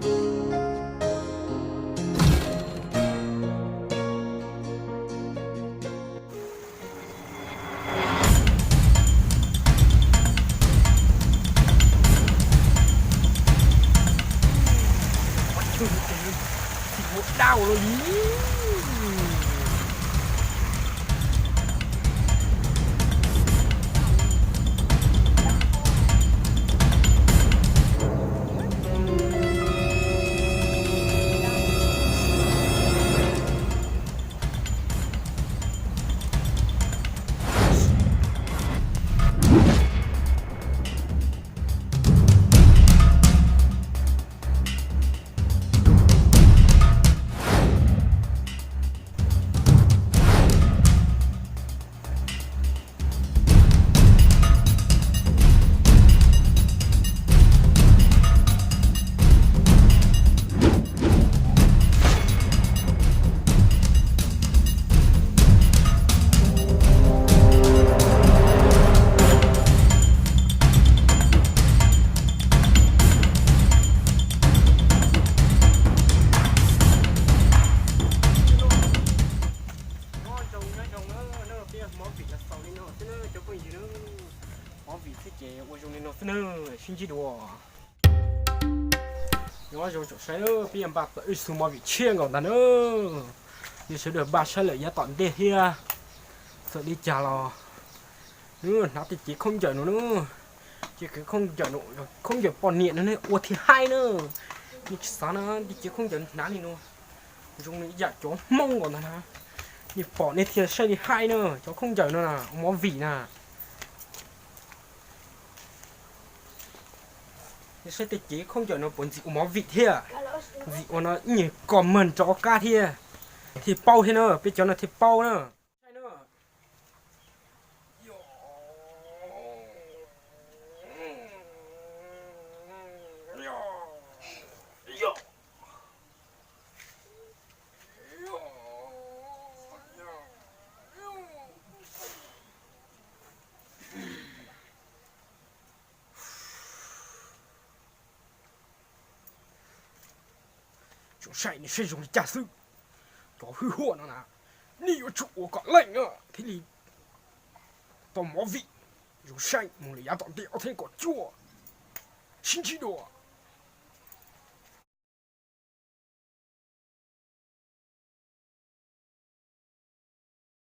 Ua tshwj li ces xim ua dau los li. Nyob zoo nyob zoo na, peb mov vim los xaus li no xwb na cov phooj ywg na. Mov vim thiab ces ua zoo li no xwb na, sib ntsib dua. Nyob zoo tsoom saib, peb yuav npaj tau ib xu mov vim tshiab nkaus ntag na. Yog sawv daws npaj saib lawm yav tom ntej thiab, txawm li cas los nws hnav tej cev khaub ncaws no na, cev khaub ncaws no, khaub ncaws poj niam no ne ua thiaj haib na. Nej tsis xav na, tej cev khaub ncaws hnav li no zoo li yam cov Hmoob nkaus ntag na. Nej pom nej thiaj saib li haib na, cov khaub ncaws no na ua mov vim na. Nej saib tej cev khaub ncaws no puas ntxim ua mov vim thiab? Ntxim ua no ib nyuag comment rau qab thiab, thiaj paub thiab na, peb cov no thiaj paub na. Tsoom saib, nej saib zoo li cas xwb? Cov hwj huam no na, nej yuav tsum ua kom leej thiaj li tau mov vim. Zoo saib mus lawm yav tom ntej ob txhiab kaum cuaj, sib ntsib dua.